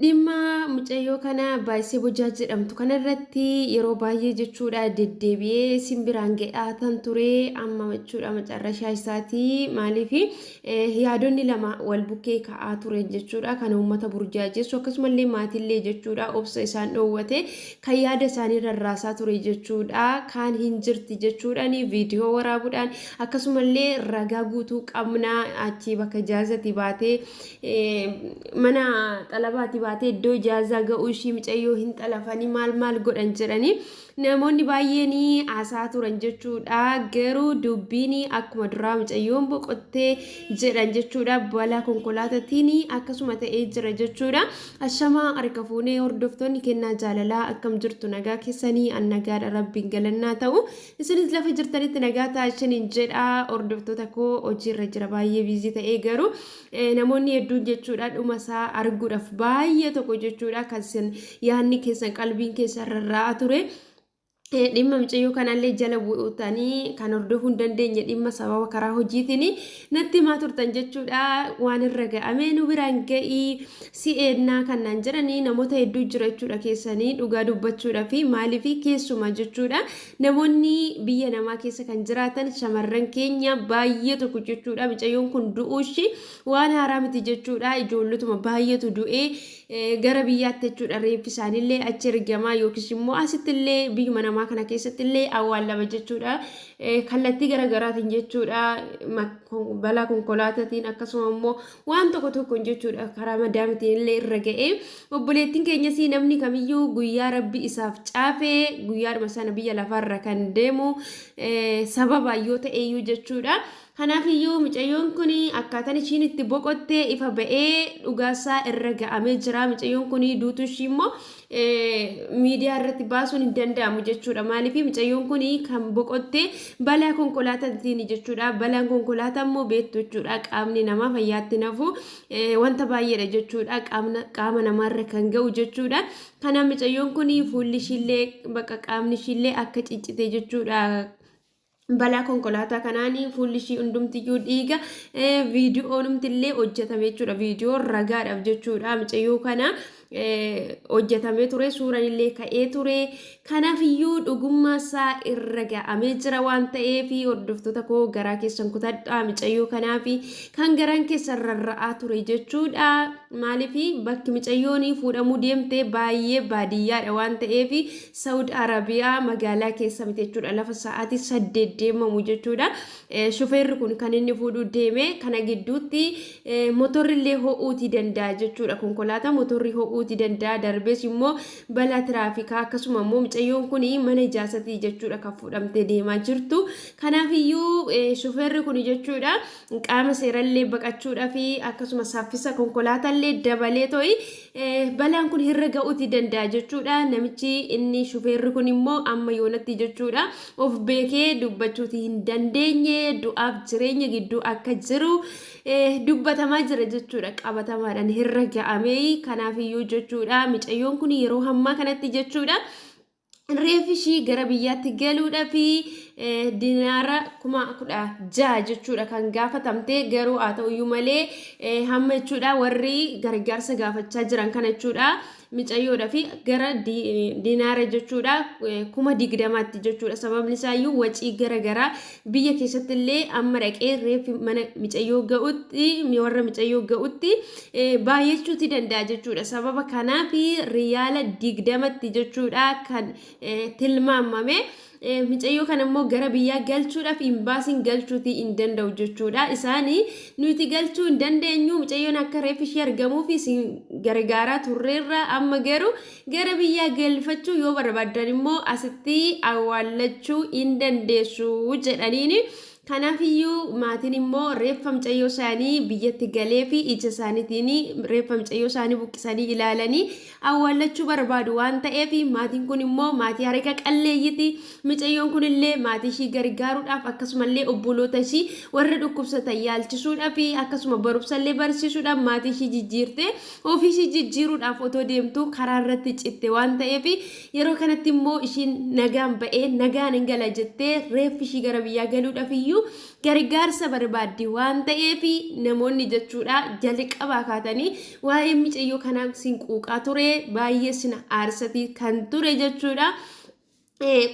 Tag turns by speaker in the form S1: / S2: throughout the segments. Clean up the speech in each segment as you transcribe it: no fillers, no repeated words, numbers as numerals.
S1: Dhimma mucayyoo kana Baay'isee Bojaa jedhamtu kanarratti yeroo baay'ee jechuudha deddeebi'ee simbiraan ga'aa tan ture amma jechuudha macarrashaa isaatii maaliif yaadonni lama wal bukkee ka'aa ture jechuudha kan uummata burjaajessu akkasumallee maatiillee jechuudha obsa isaan dhoowwate kan yaada isaanii rarraasaa ture jechuudha kaan hin jirti jechuudhaan viidiyoo waraabuudhaan akkasumallee ragaa guutuu qabnaa achii bakka jaazati baatee mana xalabaati baatee iddoo ijaazaa ga'uu ishii micayyoo hin xalafanii maal maal godhan jedhanii namoonni baay'een haasaa turan jechuudha. Garuu dubbiin akkuma duraa micayyoon boqottee jedhan jechuudha. Balaa konkolaataatiin akkasuma ta'ee jira jechuudha. Ashamaa harka fuunee hordoftoonni kennaa jaalalaa akkam jirtu nagaa keessanii an nagaadha rabbiin galannaa ta'u. Isinis lafa jirtanitti nagaa ta'a isiniin jedha hordoftoota koo hojiirra jira baay'ee biizii ta'ee garuu Namoonni hedduun jechuudha dhuma isaa arguudhaaf baay'ee tokko jechuudha kan isin yaadni keessan qalbiin keessan rarra'aa ture. Dhimma mucayyoo kanallee jala bu'utanii kan hordofuu hin dandeenye dhimma sababa karaa hojiitiin natti himaa turtan jechuudha waan irra ga'amee nu biraan ga'ii si eennaa kan naan jedhanii namoota hedduu jira jechuudha keessanii dhugaa dubbachuudha fi maaliif keessumaa jechuudha Namoonni biyya namaa keessa kan jiraatan shamarran keenya baay'ee tokko jechuudha. Micayyoon kun du'uu ishii waan haaraa miti jechuudha. Ijoollotuma baay'eetu du'ee gara biyyaatti jechuudha. Reeffi isaaniillee achi ergamaa yookiis immoo asittillee biyyuma namaa kana keessattillee awwaallama jechuudha. Kallattii gara garaatiin jechuudha. Balaa konkolaataatiin akkasuma immoo waan tokko tokkoon jechuudha karaa madaamitiin illee irra ga'ee obboleettiin keenyas namni kamiyyuu guyyaa rabbi isaaf caafee guyyaadhuma sana biyya lafaarra kan deemu sababa yoo ta'eyyuu jechuudha. Kanaaf iyyuu mucayyoon kun akkaataan ishiin itti boqotte ifa ba'ee dhugaasaa irra ga'amee jira. Mucayyoon kun duutuu ishii immoo miidiyaa irratti baasuun hin danda'amu jechuudha. Maaliif mucayyoon kun kan boqotte balaa konkolaataatiin jechuudha. Balaan konkolaataa immoo beektu jechuudha. Qaamni namaa fayyaatti nafu wanta baay'eedha jechuudha. Qaama namaarra kan ga'u jechuudha. Kanaaf mucayyoon kun fuulli ishiillee bakka qaamni ishiillee akka ciccite jechuudha. Balaa konkolaataa kanaan fuulli ishii hundumtiyyuu dhiiga viidiyoonumtillee hojjetame jechuudha. Viidiyoon ragaadhaaf jechuudha. Mucayyoo kana hojjetamee ture suuraan illee ka'ee ture. Kanaaf iyyuu dhugummaa isaa irra ga'amee jira waan ta'eef hordoftoota koo garaa keessan kutadhaa mucayyoo kanaaf kan garaan keessan rarra'aa ture jechuudha. Maaliif bakki micayyoon fuudhamuu deemte baay'ee baadiyyaadha waan ta'eef Saud Arabiyaa magaalaa keessa miti jechuudha. Lafa sa'aatii 8 deemamu jechuudha. Shufeerri kun kan inni fuudhuu deeme kana gidduutti motorri illee ho'uutii danda'a jechuudha. Konkolaataa motorri ho'uutii danda'a. Darbees immoo balaa tiraafikaa akkasuma immoo micayyoon kun mana ijaasatii jechuudha kan fuudhamtee deemaa jirtu. Kanaaf iyyuu shufeerri kun jechuudha qaama seerallee baqachuudhaa fi akkasuma saffisa konkolaataallee dabalee to'i balaan kun irra ga'uuti danda'a jechuudha. Namichi inni shufeerri kun immoo amma yoonatti jechuudha of beekee dubbachuuti hin dandeenye du'aaf jireenya gidduu akka jiru dubbatamaa jira jechuudha. Qabatamaadhaan irra ga'amee kanaafiyyuu jechuudha micayyoon kun yeroo hammaa kanatti jechuudha. Reeffi ishii gara biyyaatti galuudhaaf dinaara 16,000 jechuudha kan gaafatamte garuu haa ta'uyyuu malee hamma jechuudha warri gargaarsa gaafachaa jiran kana jechuudha micayyoodha fi gara dinaara jechuudha 20,000tti jechuudha sababni isaayyuu wacii gara garaa biyya keessatti illee amma dhaqee reeffi mana micayyoo ga'utti warra micayyoo ga'utti baay'achuuti danda'a jechuudha. Sababa kanaaf riyaala 20tti jechuudha kan tilmaamame. Micayyoo kana immoo gara biyyaa galchuudhaaf imbaasiin galchuutii hin danda'u jechuudha. Isaan nuti galchuu hin dandeenyu micayyoon akka reeffi ishee argamuuf isin gargaaraa turreerra amma garuu gara biyyaa galfachuu yoo barbaaddan immoo asitti awwaallachuu hin dandeessu jedhaniini. Kanaafiyyuu maatiin immoo reeffa mucayyoo isaanii biyyatti galee fi ija isaaniitiin reeffa mucayyoo isaanii buqqisanii ilaalanii awwaallachuu barbaadu waan ta'eef maatiin kun immoo maatii harka qalleeyyiiti. Mucayyoon kun illee maatii ishii gargaaruudhaaf akkasumallee obboloota ishii warra dhukkubsatan yaalchisuudhaaf akkasuma barumsallee barsiisuudhaaf maatii ishii jijjiirtee ofii ishii jijjiiruudhaaf otoo deemtuu karaa irratti citte waan ta'eef yeroo kanatti immoo ishiin nagaan ba'ee nagaan hin gala jettee reeffi ishii gara biyyaa galuudhaaf iyyuu iyyuu gargaarsa barbaaddi waan ta'eef namoonni jechuudha jalqabaa kaatanii waa'ee micayyoo kanaa sin quuqaa ture baay'ee sin aarsatii kan ture jechuudha.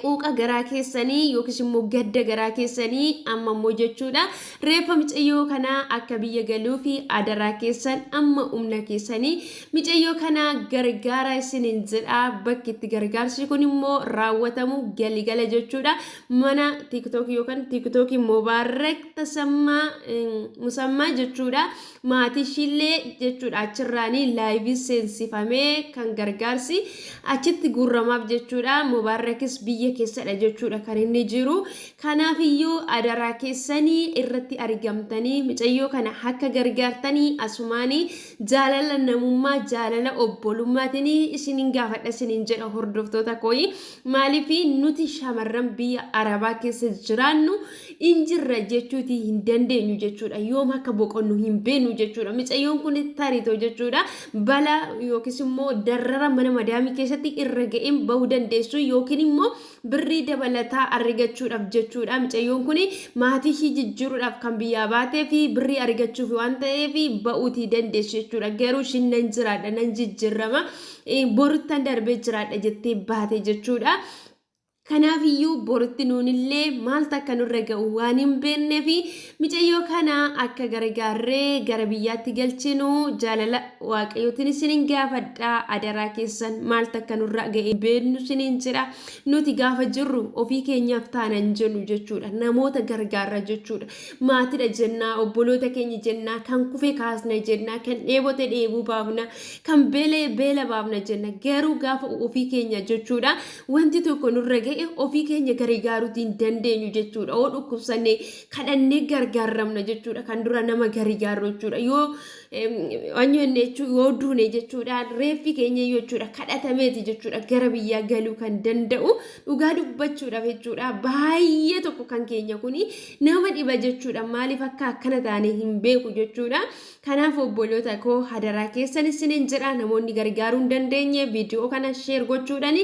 S1: Quuqa garaa keessanii yookiis immoo gadda garaa keessanii amma immoo jechuudha reeffa micayyoo kanaa akka biyya galuu fi adaraa keessan amma humna keessanii micayyoo kanaa gargaara isiniin jedha. Bakki itti gargaarsi kun immoo raawwatamu galigala jechuudha mana tiiktookii yookaan tiiktookii Mubaarak Tasammaa Musammaa jechuudha maatii ishiillee jechuudha achirraanii laayivii seensifamee kan gargaarsi achitti guurramaaf jechuudha. Mubaarrakis biyya keessadha jechuudha kan inni jiru. Kanaaf iyyuu adaraa keessanii irratti argamtanii micayyoo kana akka gargaartanii asumaanii jaalala namummaa jaalala obbolummaatiin isinin gaafadha isinin jedha hordoftoota kooyi. Maaliif nuti shamarran biyya arabaa keessa jiraannu injirra jechuutii hin dandeenyu jechuudha. Yoom akka boqonnu hin beeknu jechuudha. Micayyoon kun tariitoo jechuudha. Balaa yookiis immoo darrara mana madaamii keessatti irra ga'een bahuu dandeessu yookiin immoo birrii dabalataa argachuudhaaf jechuudha. Micayyoon kun maatii ishii jijjiiruudhaaf kan biyyaa baatee fi birrii argachuuf waan ta'eef ba'uutii dandeessu jechuudha. Garuu ishiin nan jiraadha nan jijjiirama boruttan darbee jiraadha jettee baate jechuudha. Kanaaf iyyuu boritti nuunillee maaltu akka nurra ga'u waan hin beekneef micayyoo kana akka gargaarree gara biyyaatti galchinu jaalala waaqayyootiin isinin gaafadha. Adaraa keessan maaltu akka nurra ga'e beeknu isinin jedha. Nuti gaafa jirru ofii keenyaaf taana hin jennu jechuudha. Namoota gargaarra jechuudha. Maatidha jennaa, obboloota keenya jennaa, kan kufe kaasna jennaa, kan dheebote dheebuu baafna, kan beela'e beela baafna jenna. Garuu gaafa ofii keenya jechuudha wanti tokko nurra ga'e ofii keenya gargaaruutii hin dandeenyu jechuudha. Yoo dhukkubsanne kadhannee gargaaramna jechuudha. Kan dura nama gargaarru jechuudha. Yoo wanyoonne jechuudha yoo duune jechuudha reeffi keenya jechuudha kadhatameeti jechuudha gara biyyaa galuu kan danda'u dhugaa dubbachuudhaaf jechuudha. Baay'ee tokko kan keenya kuni nama dhiba jechuudha. Maaliif akka akkana taane hin beeku jechuudha. Kanaaf obboloota koo hadaraa keessan isiniin jedha namoonni gargaaruu hin dandeenye viidiyoo kana sheer gochuudhaan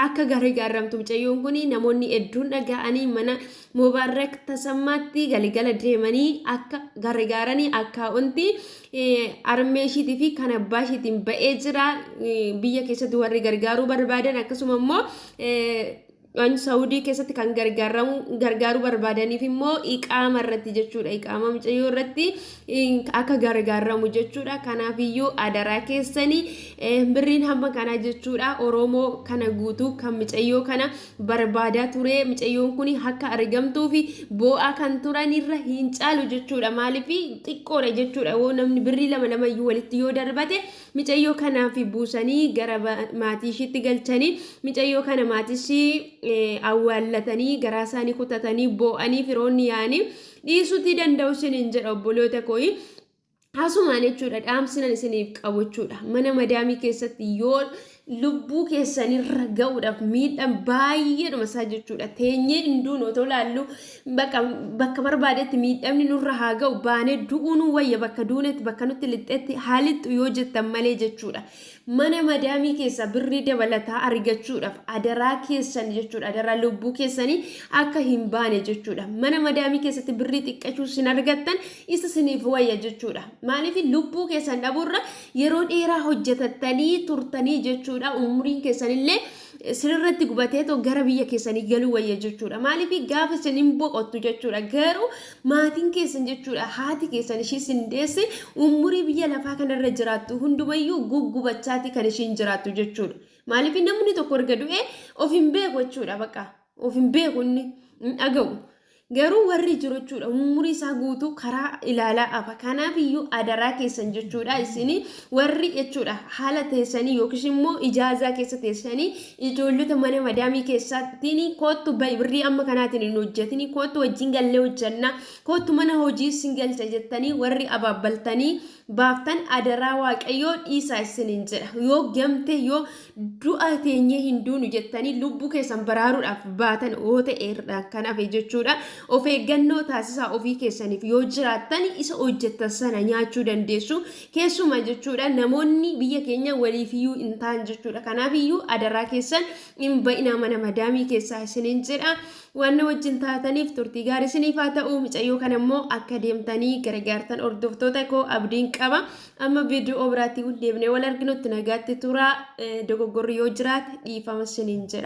S1: akka gargaaramtu mucayyoon kun namoonni hedduun dhaga'anii mana Mubaarrak Tasammaatti galgala deemanii akka gargaaranii akkaawuntii armee ishiitii fi kan abbaa ishiitiin ba'ee jira biyya keessatti warri gargaaruu barbaadan akkasuma immoo waan Saawudii keessatti kan gargaaramu gargaaruu barbaadaniif immoo iqaama irratti jechuudha. Iqaama mucayyoo irratti akka gargaaramu jechuudha. Kanaaf iyyuu adaraa keessanii birriin hamma kanaa jechuudha. Oromoo kana guutuu kan mucayyoo kana barbaadaa ture. Mucayyoon kun akka argamtuu fi boo'aa kan turanirra hin caalu jechuudha. Maaliif xiqqoodha jechuudha. Yoo namni birrii lama lama iyyuu walitti yoo darbate Micayyoo kanaaf buusanii gara maatii ishiitti galchanii micayyoo kana maatii ishii awwaallatanii garaa isaanii kutatanii boo'anii firoonni yaa'anii dhiisuutii danda'u isiniin jedha obboloota kooyi. Asumaan jechuudha dhaamsinan isiniif qabu jechuudha. Mana madaamii keessatti yoo lubbuu keessanirra ga'uudhaaf miidhaan baay'eedhuma isaa jechuudha. Teenyee hin duunu otoo laallu bakka bakka barbaadetti miidhamni nurra haa ga'u baanee du'uu nu wayya bakka duunetti bakka nutti lixxetti haa lixxu yoo jettan malee jechuudha. Mana madaamii keessa birrii dabalataa argachuudhaaf adaraa keessan jechuudha adaraa lubbuu keessanii akka hin baane jechuudha. Mana madaamii keessatti birrii xiqqachuu sin argattan isa siniif wayya jechuudha. Maaliif lubbuu keessan dhabuurra yeroo dheeraa hojjetattanii turtanii jechuudha umuriin keessanillee sirriitti gubateetoo gara biyya keessanii galuu wayya jechuudha. Maaliif gaafa isin hin boqottu jechuudha. Garuu maatiin keessan jechuudha haati keessan ishii isin deesse umurii biyya lafaa kanarra jiraattu hundumayyuu guggubachaati kan ishiin jiraattu jechuudha. Maaliif namni tokko erga du'ee of hin beeku jechuudha bakka of hin beeku inni hin dhaga'u. Garuu warri jiru jechuudha umurii isaa guutuu karaa ilaalaa hafa. Kanaaf iyyuu adaraa keessan jechuudha isin warri jechuudha haala teessanii yookiis immoo ijaazaa keessa teessanii ijoollota mana madaamii keessaatiin koottu ba'i birrii amma kanaatiin hin hojjetini koottu wajjin gallee hojjannaa koottu mana hojii isin galcha jettanii warri abaabbaltanii baaftan adaraa waaqayyoo dhiisaa isiniin jedha. Yoo gamte yoo du'a teenyee hin duunu jettanii lubbuu keessan baraaruudhaaf baatan yoo ta'e irraa kan hafe jechuudha. Of eeggannoo taasisaa ofii keessaniif yoo jiraattan isa hojjettan sana nyaachuu dandeessu. Keessumaa jechuudha namoonni biyya keenya waliifiyyuu hin ta'an jechuudha. Kanaafiyyuu adaraa keessan hin ba'inaa mana madaamii keessaa isiniin jedha. Waan na wajjin taataniif turtii gaarii isiniif haa ta'u. Mucayyoo kana immoo akka deemtanii gargaartan hordoftoota koo abdiin qaba. Amma viidiyoo biraatti deemnee wal arginutti nagaatti turaa. Dogoggorri yoo jiraate dhiifama isiniin jedha.